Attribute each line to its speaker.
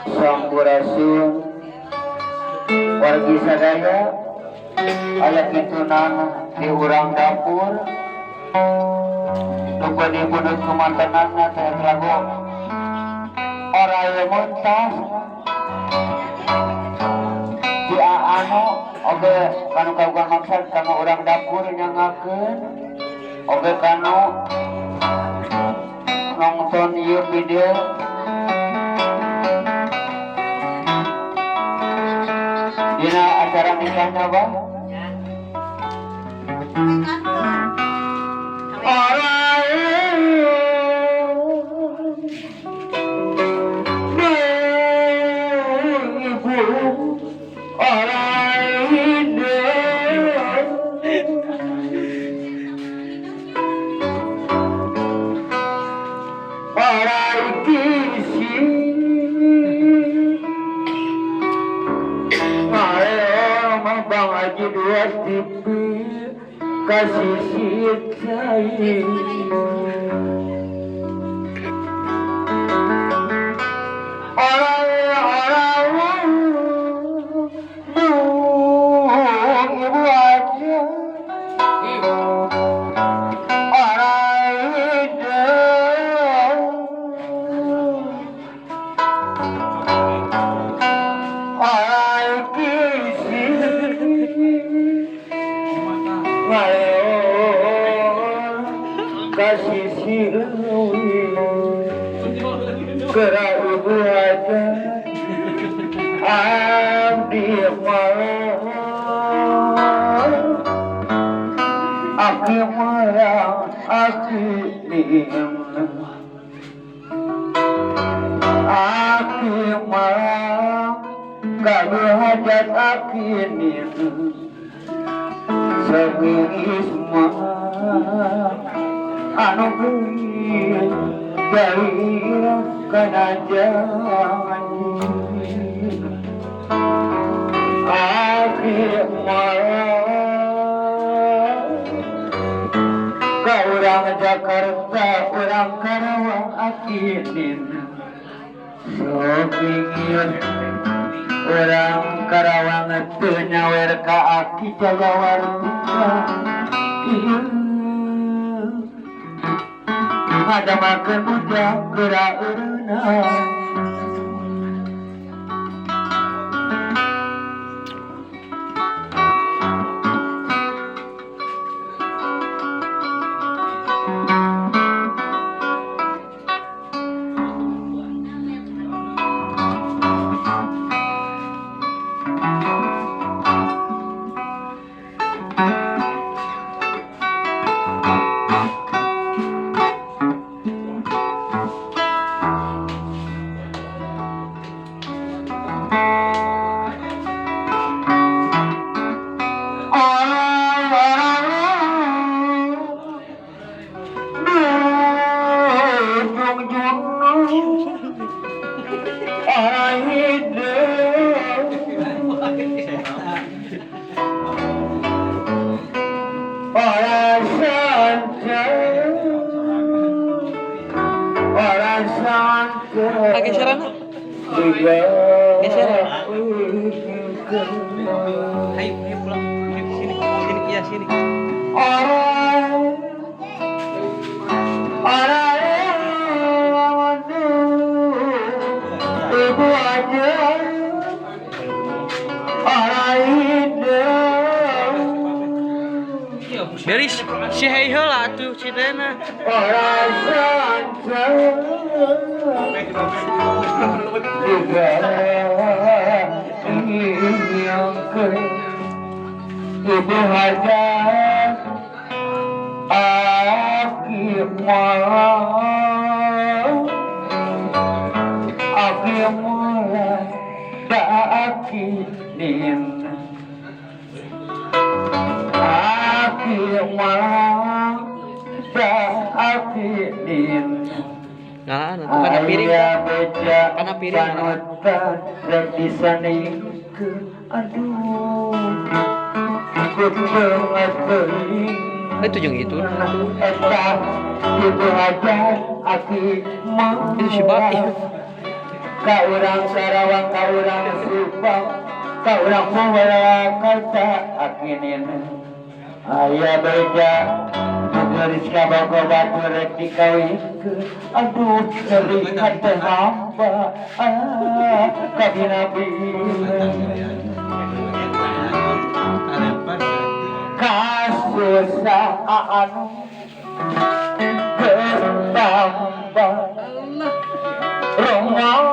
Speaker 1: Sampurasun wargi sadaya aya kitunan di urang dapur nu bade bunut kumantenanna teh lagu Oray Muntas di anu oge kanu kagungan maksad kanu urang dapur nyangakeun oge kanu nonton ieu video dina acara nikahna bang. Kasih cai orang-orang ibu aja orang hidup orang kisi kasih silawi kera ibu aja abdi malam aki malam aki nim aki malam kami hajat aki nim Sewisma anu beuh dari kana janji aki malam ka urang Jakarta urang Karawang aki nin sok ingin urang Karawang teu nyawer ka aki Jayawartika ieu ngadamakeun bujang geura eureunna.
Speaker 2: Geseran. Geseran. Ayo, ayo pulang. Ayo sini, sini, iya sini.
Speaker 1: Ibu aja
Speaker 2: Beris, si hei heula atuh si Dena.
Speaker 1: Ibu hajat aki malam aki malam da aki nin aki malam da aki nin.
Speaker 2: Nah, atuh kana piring. Kana piring.
Speaker 1: Panutan rek disaningkeun aduh kuteungat teuing.
Speaker 2: Itu jeung itu nah tuh.
Speaker 1: Eta ibu hajat aki
Speaker 2: Itu si Baim.
Speaker 1: Ka urang Karawang, ka urang Subang, ka urang Purwakarta akinin. Aya beja nu geulis kabogoh batur rek dikawinkeun. Aduh, nyeri hate hamba ah kabina-bina. Kasusahan geus tambah.
Speaker 2: Allah.
Speaker 1: Rumah.